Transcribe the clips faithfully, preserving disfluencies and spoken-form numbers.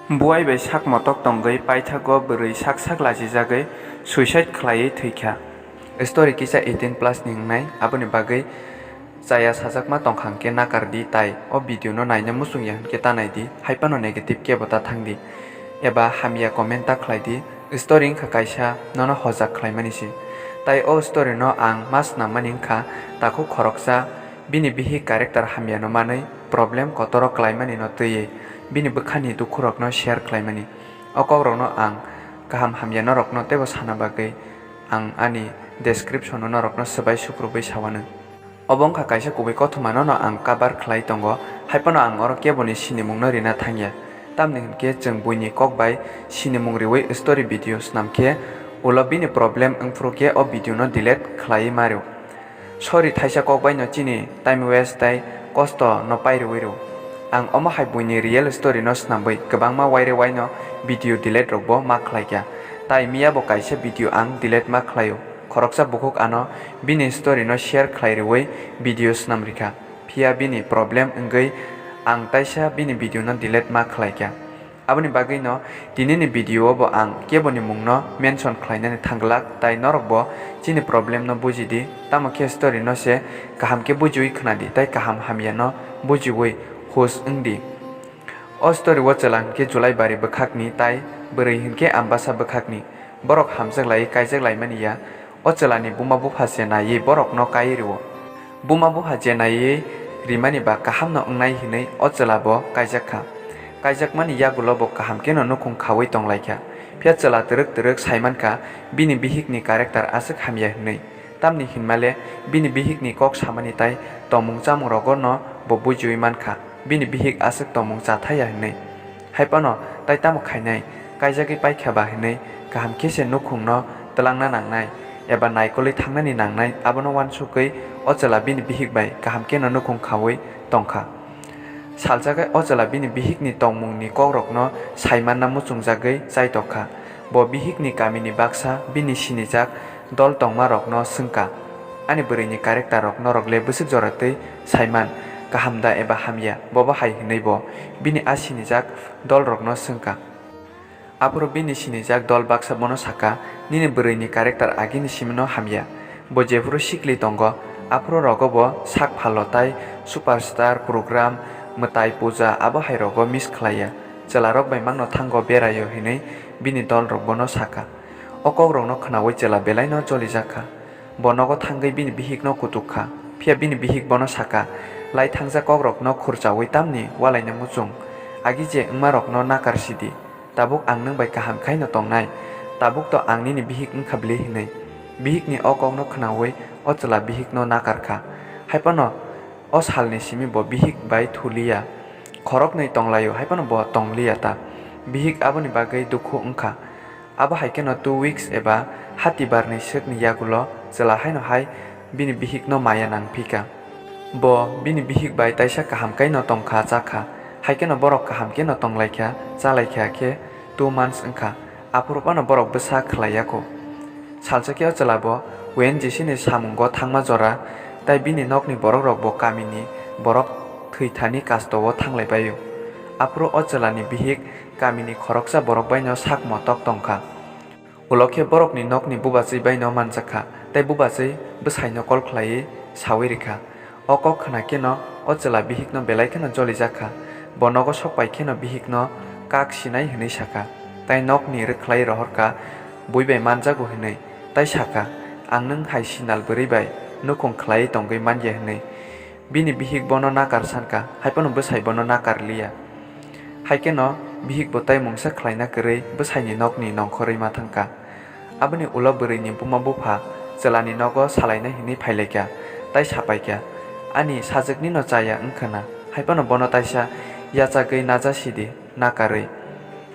Buai bai sak motok tongwi paithago bwrwi sak sak lachijagwi suicide khlaiwi thwikha. Story kisa eighteen plus ni wngnai, aboni bagwi chaya sajakma tongkha hwnkhe nakar di, tai o video no naina muchung ya hwnkhe ta nai di, hai phano negative kebo ta thang di, eba hamya comment ta khlai di. Story wngkha kaisa nono hojak khlaimani se, tai o story no ang ma snammani wngkha takhuk khoroksa bini bihik character hamya no manwi problem kotoro khlaimani no twiwi bini bwkhani dukhu rok no share khlaimani. O kok rok no ang kaham hamya norok no teibo sana bagwi ang ani description o norok no swbai sukrubwi sawano. Obo wngkha kaisa kubui kothoma nono ang cover khlai tongo, hai phano ang oro keboni sinimung no rina thangya. Tamni hwnkhe chwng buini kok bai sinimung riwi story video swnam khe ulo bini problem wngphuru khe o video no delete khlaiwi ma rw. Sorry, thaisa kok bai no chini time waste tai kosto no pai rwi rw. Ang omo hai buini real story no swnamwi kwbangma waire waino video delete rok bo ma khlai kha. Tai miya bo kaisa video ang delete ma khlaio. Khoroksa bukhuk ano bini story no share khlai rwi video swnam rikha. Phiya bini problem wngwi ang taisa bini video no delete ma khlai kha. Aboni bagwi no tini ni video o bo ang keboni mung no mention khlainani thangglak, tai norok bo chini problem no buji di, tamo khe story no se kaham khe bujiwi khna di, tai kaham hamya no bujiwi hus wng di. O story o chwla hwnkhe Julai bari bwkhakni tai bwrwi hwnkhe Ambasa bwkhakni. Borok hamjak lai kaijak laimani ya. O chwlani buma bupha se naiwi borokno kai rwo. Buma bupha je naiwi rimani ba kahamno wngnai hwnwi o chwla bo kaijak kha. Kaijakmani yagulo bo kaham kheno nukhung khaui tong lai kha. Phiya chwla twrwk twrwk sai man kha bini bihikni character aswk hamya hwnwi. Tamni hinmale bini bihikni kok samani tai tongmung chamung rogo no bo bujiui man kha, bini bihik aswk tongmung cha thaya hwnwi. Hai phano tai tamo khainai, kaijagwi paikha ba hwnwi kaham khe se nukhungno twlangna nangnai eba naikolwi thangnani nangnai, abono uansukgwi o chwla bini bihik bai kaham kheno nukhung khaui tong kha. Salsa khe o chwla bini bihikni tongmungni kokrokno sai manna muchungjagwi chai tok kha. Bo bihikni kamini baksa bini sinijak dol tongmarokno swng kha, "Ani bwrwini character rok norok le bwswk jora twi sai man, kaham da eba hamya?" Bobo hai hwnwi bo bini a sinijak dolrokno swng kha. Aphuru bini sinijak dol baksa bono sa kha, "Nini bwrwini character agini simi no hamya. Bo jephuru sikli tongo, aphuru rogo bo sak phalo tai superstar program, mwtai puja abo hai rogo miss khlai ya. Chwlarok bai mangno thango berai o," hwnwi bini dolrok bono sa kha. O kokrokno khnaui chwla belai no jolijak kha. Bo nogo thangwi bini bihikno kutuk kha. Phiya bini bihik bono sa kha, "Lai thangjak kokrokno khurchaui tamni ualaina muchung? Agi je wngmarokno nakar si di. Tabuk ang nwng bai kaham khaino tongnai. Tabuk to ang nini bihik wng kha bili," hwnwi. Bihikni o kokno khnaui o chwla bihikno nakar kha. Hai phano o salni simi bo bihik bai thuliya. Khoroknwi tonglaio, hai phano bo tongliya ta. Bihik aboni bagwi dukhu wng kha. Abo hai kheno two weeks eba hatibarni swkni yagulo chwla haino hai bini bihikno maya nang phi kha. Bo bini bihik bai taisa kaham khaino tong kha, cha kha. Hai kheno borok kaham kheno tong lai kha, cha lai kha khe two months wng kha. Aphuru phano borok bwsa khlai ya kho. Salsa khe o chwla bo O N G C ni samungo thangma jora, tai bini nokni borok rok bo kamini borok thwi thani kasto o thang lai bai o. Aphuru o chwla ni bihik kamini khoroksa borok bai no sak motok tong kha. Ulo khe borokni nokni bubachwi bai no manjak kha, tei bubachwi bwsai no call khlaiwi saui rikha. O kok khna kheno o chwla bihikno belai kheno jolijak kha. Bo nogo sok pai kheno bihikno kak sinai hwnwi sa kha, tai nokni rwkhlai rohor kha, bui bai manjago hwnwi, tai sa kha, "Ang nwng hai sinal bwrwi bai nukhung khlaiwi tongwi man ya," hwnwi. Bini bihik bono nakar san kha, hai phano bwsai bono nakar liya. Hai kheno bihik bo tai mungsa khlaina kwrwi bwsaini nokni nongkhorwi ma thang kha. Aboni ulo bwrwini buma bupha chwlani nogo salaina hwnwi phai lai kha, tai sa pai kha, "Ani sajwknino cha ya wng kha na, hai phano bono taisa yachagwi naja si di, nakarwi.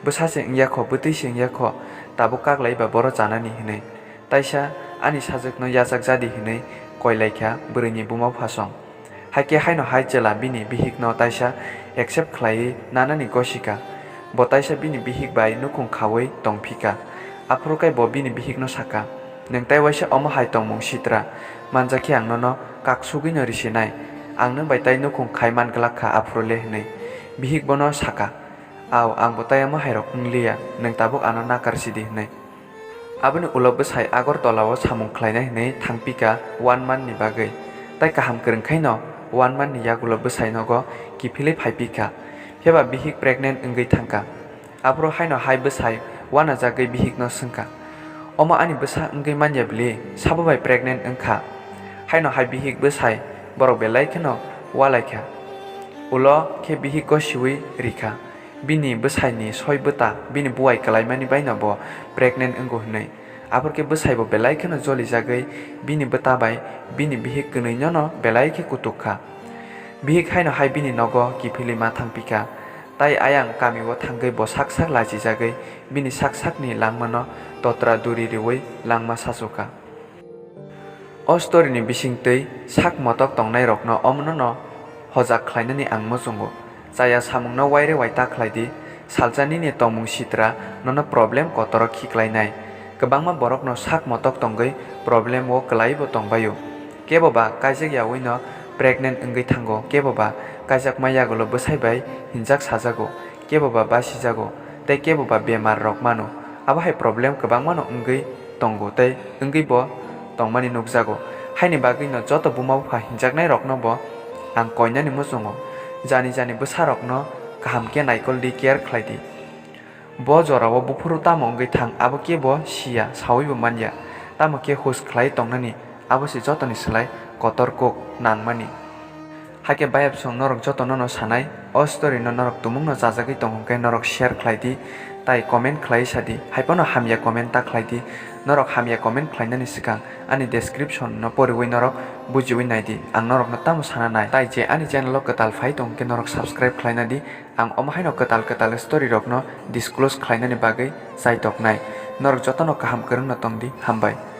Bwsa se wng ya kho, bwtwi se wng ya kho, tabuk kak lai ba boro chanani," hwnwi. Taisa ani sajwkno yachak ja di hwnwi koi lai kha bwrwini buma bupha song. Hai khe haino hai chwla bini bihikno taisa accept khlaiwi nanani gosi kha. Bo taisa bini bihik bai nukhung khaui tong phi kha. Aphuru khe bo bini bihikno sa kha, "Nwng tai waisa omo hai tongmung sitra, manjak khe ang nono kak sugwino risi nai. Ang nwng bai tai nukhung khai man glak kha aphuru le," hwnwi. Bihik bono sa kha, Au, ang bo tai omo hai rok wng liya, nwng tabuk ano nakar sidi hwnwi. Aboni ulo bwsai Agartala o samung khlainai hwnwi thang pika one month ni bagwi. Tai kaham kwrwng khaino one month ni yagulo bwsai nogo kiphilwi phai pika. Phiya ba bihik pregnant wngwi thangka. Aphuru haino hai bwsai uanajagwi bihikno swngkha, "Omo ani bwsa wngwi manya bili, sabo bai pregnant wngkha?" Haino hai bihik bwsai borok belai kheno ualaikha. Ulo khe bihik gosiwi rikha. Bini bwsaini soi bwta bini buai kwlaimani baino bo pregnant wngo hwnwi. Aphuru khe bwsaibo belai kheno jolijagwi bini bwta bai bini bihik kwnwinono belai khe kutuk kha. Bihik haino hai bini nogo kiphilwi ma thang pika. Tai ayang kamio thangwi bo sak sak lachijagwi bini sak sakni langmano totra duri riwi langma sachukha. O story ni bisingtwi sak motok tongnairokno omono no hojak khlainani ang muchungo. Chaya samungno waire wai ta khlai di, salsa nini tongmung sitra nono problem kotoro khiklainai. Kwbangma borokno sak motok tongwi problem o kwlaibo tongbaio. Kebo ba kaijak yaui no pregnant wngwi thango, kebo ba kaijakma yagulo bwsai bai hinjak sajago, kebo ba basijago, tei kebo ba bemar rok mano. Abo hai problem kwbangma no wngwi tongo tei wngwi bo tongmani nukjago. Haini bagwi no joto buma bupha hinjaknai rokno bo ang koinani muchungo. Jani jani bwsa rokno kaham khe naikol di, care khlai di. Bo jorao buphuru tamo wngwi thang, abo kebo siya, sawibo manya. Tamo khe hus khlai tongnani, abo se jotoni slai kotor kok nangmani. Hakhe bayapsong norok jotono no sanai, o story no norok tumungno chajagwi tong hwnkhe norok share khlai di, tai comment khlai sa di, hai phano hamya comment ta khlai di. Norok hamya comment khlainani swkang ani description no poriwi norok bujiwi nai di, ang norokno tamo sana nai. Tai je ani channel o kwtal phai tong hwnkhe norok subscribe khlaina di, ang omo haino kwtal kwtal story rokno disclose khlainani bagwi chaitoknai. Norok jotono kaham kwrwngno tong di, hambai.